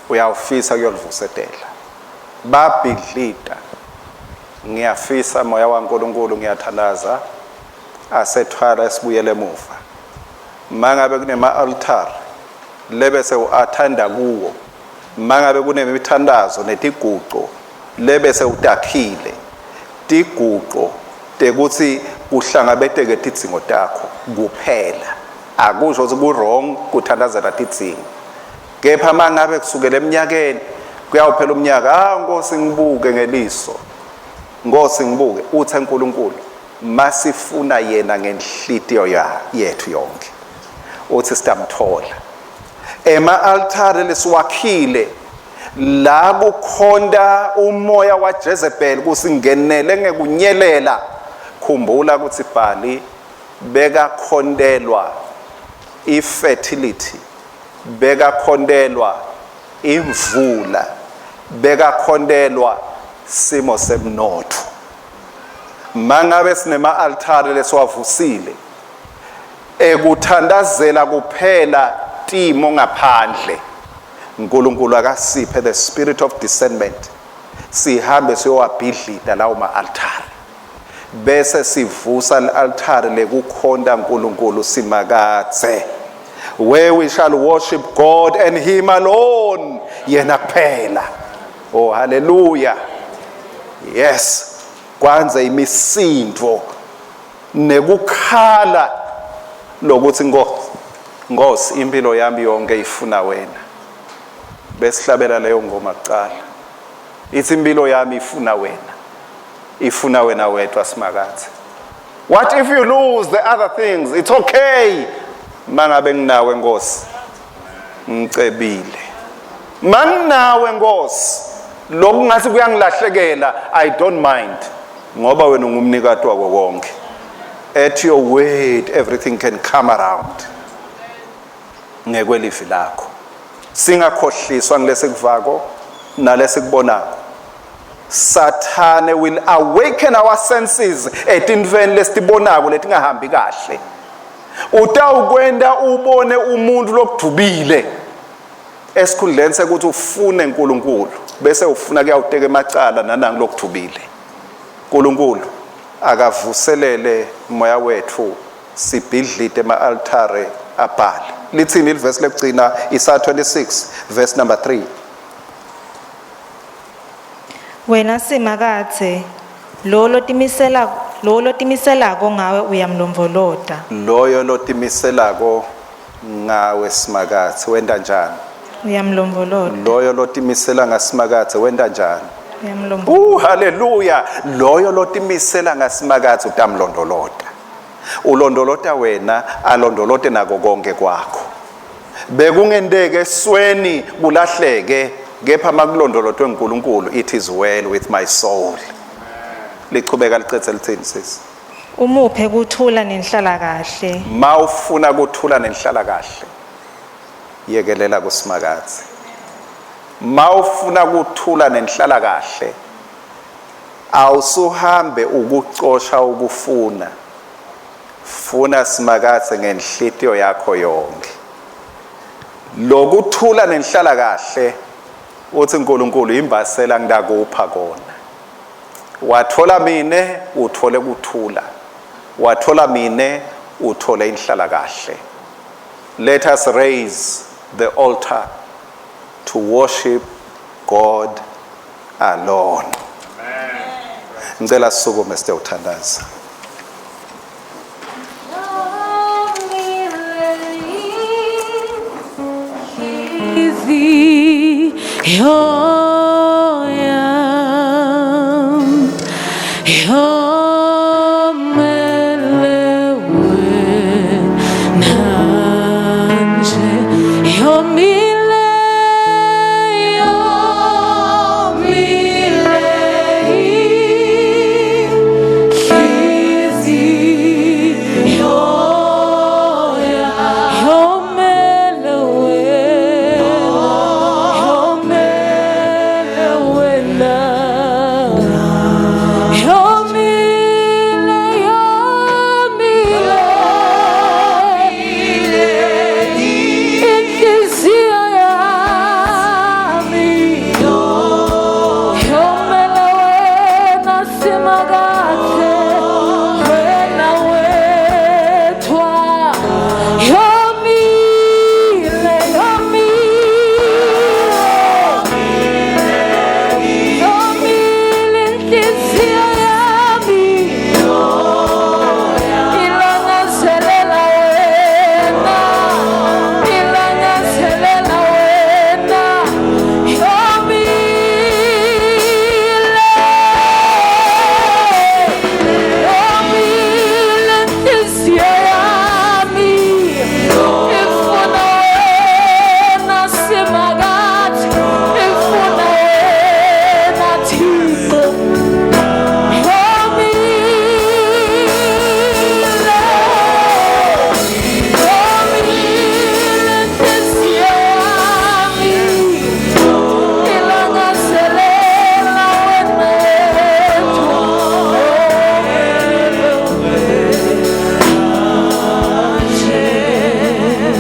Uyawufisa kuyolivusetela. Babhidlita. Ngiyafisa moya waNkulunkulu ngiyathandaza asethwala esibuyele emuva. Mangabe kunema altar lebese uathanda kuwo mangabe kunemithandazo netiguco lebese utakhile tiguco tekuthi kuhlangabeteke tidzingo takho kuphela akusho ukuthi ku-wrong kuthandazela tidzingo kepha mangabe kusukela eminyakeni kuyawuphela umnyaka ah Nkosi ngibuke ngeliso Nkosi ngibuke uthe uNkulunkulu masifuna yena ngenhlitiyo yethu yonke uthi sitamthola ema-altare lesiwakhile la kukhonta umoya waJezebel kusingenele ngekunyelela khumbula ukuthi Bhali bekakhontelwa ifertility bekakhontelwa imvula bekakhontelwa simo semnotfo mangabe sinema-altare lesiwavusile ekuthandazela kuphela timo ngaphandle uNkulunkulu akasiphe the spirit of discernment sihambe siyowabhidlita lawo ma-altare. Bese sivusa li-altare lekukhonta uNkulunkulu simakadze. Where we shall worship God and him alone, yena kuphela. Oh hallelujah. Yes, kwanze imisindvo nekukhala lokuthi Nkosi, Nkosi impilo yami yonke ifuna wena. Besihlabela leyo ngoma kuqala. Ithi impilo yami ifuna wena. Ifuna wena wedwa simakadze. What if you lose the other things? It's okay. Mangabe nginawe Nkosi. Ngicebile. Manginawe Nkosi. Lokhu ngathi kuyangilahlekela, I don't mind. Ngoba wena ungumnikati wako konke. At your word everything can come around. Ngekwelivi lakho. Singakhohliswa ngilesikuvako nalesikubonako. Sathane will awaken our senses etintfweni lesitibonako letingahambi kahle. Utawukwenta ubone umuntu lokudubile esikhundleni sekuthi ufune uNkulunkulu bese ufuna kuyawuteka emacala nanangu lokudubile. uNkulunkulu akavuselele moya wethu sibhidlite ema-altare abhale. Lithini ilivesi lekugcina Isaya 26 verse number 3. Wena Simakadze, lo lotimisela lo lotimiselako ngawe uyamlondvolota. Loyo lotimiselako ngawe Simakadze wenta njani? Uyamlondvolota. Loyo lotimisela ngaSimakadze wenta njani? Uyamlondvolota. Haleluya. Loyo lotimisela ngaSimakadze utamlondolota. Ulondolota wena, alondolote nako konke kwakho. Bekungenteke esweni kulahleke, kepha makulondolotwe uNkulunkulu, it is well with my soul. Lichubeka licethe lithini sisi? Umuphe kuthula nenhlala kahle. Mawufuna kuthula nenhlala kahle, yekelela kuSimakadze. Mawufuna kuthula nenhlala kahle, awusuhambe ukucosha ukufuna. Funa Simakadze ngenhlitiyo yakho yonke. Lokuthula nenhlala kahle uthi uNkulunkulu imbasela ngidakupha kona. Wathola mine uthole kuthula. Wathola mine uthole inhlala kahle. Let us raise the altar to worship God alone. Ngicela sisukume sitewuthandaza.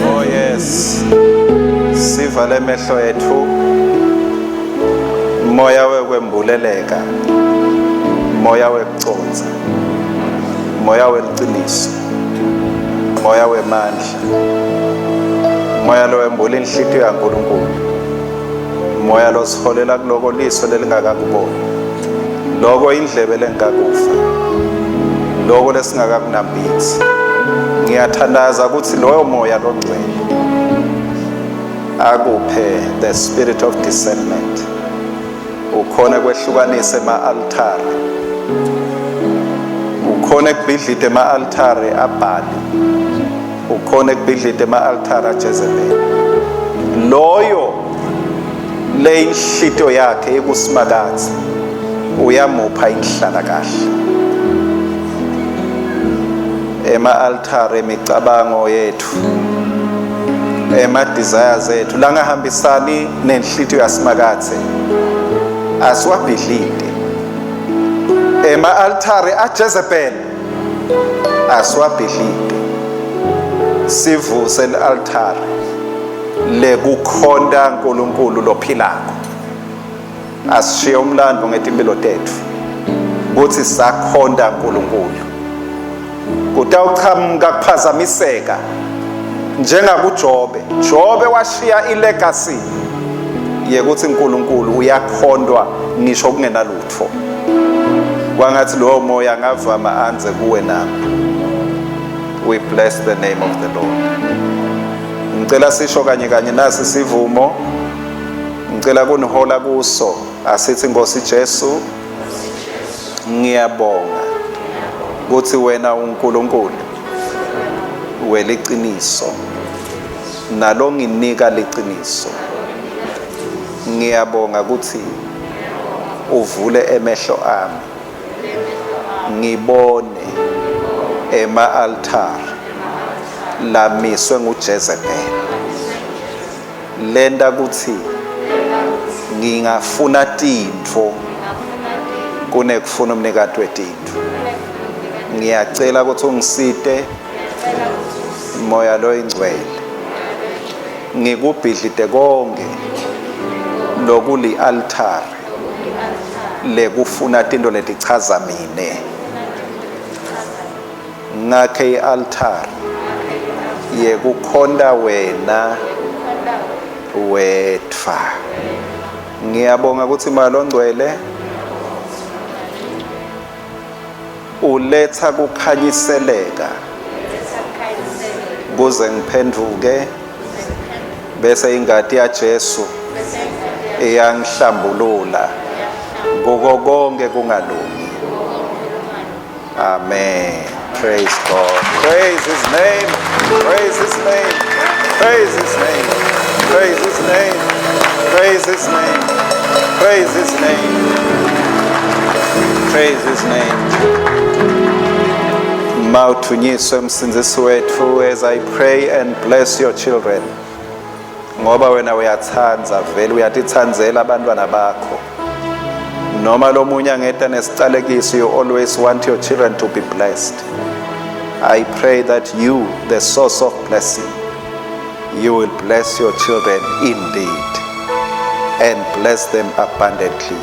Oh yes. Sivale emehlo ethu. Moya wekwembuleleka. Moya wekuconza. Moya weliciniso, moya wemandla, moya lowembula inhlitiyo yaNkulunkulu, moya losiholela kuloko liso lelingakakuboni, loko indlebe lengakakuva, loko lesingakakunambitsi. Ngiyathandaza ukuthi loyo moya longcwele akuphe the spirit of discernment, ukhona kwehlukanisa ema-altare, ukhona kubhidlita ema-altare aBhali, ukhona kubhidlita ema-altare aJezebel. Loyo leyinhlito yakhe ikuSimakadze uyamupha inhlala kahle. Ema-altare emicabango yethu, ema-desires ethu langahambisani nenhlitiyo yaSimakadze asiwabhidlite. Ema-altare aJezebel asiwabhidlite, sivuse li-altare lekukhonta uNkulunkulu lophilako. Asishiye umlando ngetimpilo tetfu kutsi sakhonta uNkulunkulu. Kutawuchamuka kuphazamiseka njengakuJobe. Jobe washiya ilegacy yekuthi uNkulunkulu uyakhontwa ngisho kungenalutfo. Kwangathi lowo moya angavama anze kuwe nami. We bless the name of the Lord. Ngicela sisho kanye kanye nasi sivumo. Ngicela kunihola kuso. Asithi Nkosi Jesu, ngiyabonga kutsi wena uNkulunkulu weliciniso nalonginika liciniso. Ngiyabonga kutsi uvule emehlo ami ngibone ema-altare lamiswe nguJezebel lenta kutsi ngingafuna tintfo kunekufuna umnikati wetintfo. Ngiyacela kutsi ungisite Moya loyingcwele, ngikubhidlite konke lokuli-altare lekufuna tintfo letichaza mine. Ngakhe i-altare yekukhonta wena wedvwa. Ngiyabonga kutsi Moya loNgcwele uletsa kukhanyiseleka kuze ngiphenduke, bese ingati yaJesu iyangihlambulula kuko konke kungalungi. Amen. Praise God. Praise his name. Praise his name. Praise his name. Praise his name. Praise his name. Praise his name. Praise his name. Mawuthunyiswe Msindzisi wetfu as I pray and bless your children. Ngoba wena uyatsandza, vele uyatitsandzela abantwana bakho. Noma lomunye angeta nesicalekiso, you always want your children to be blessed. I pray that you, the source of blessing, you will bless your children indeed and bless them abundantly.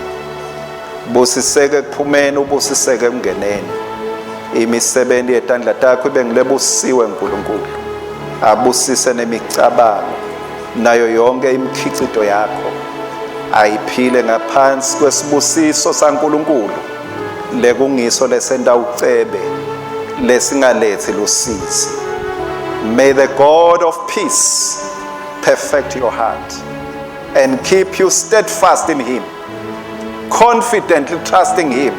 Busiseke ekuphumeni, ubusiseke ekungeneni. Imisebenzi yetandla takho ibe ngilebusiwe uNkulunkulu. Abusise nemicabango nayo yonke imikhicito yakho. Ayiphile ngaphansi kwesibusiso saNkulunkulu lekungiso lesenta ucebe lesingalethi lusizi. May the God of peace perfect your heart and keep you steadfast in him, confidently trusting him,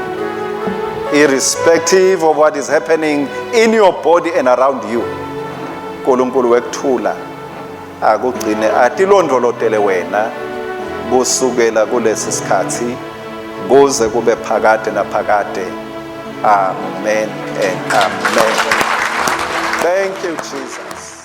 irrespective of what is happening in your body and around you. uNkulunkulu wekuthula akugcine atilondvolotele wena kusukela kulesi sikhathi kuze kube phakade naphakade. Amen and amen. Thank you, Jesus.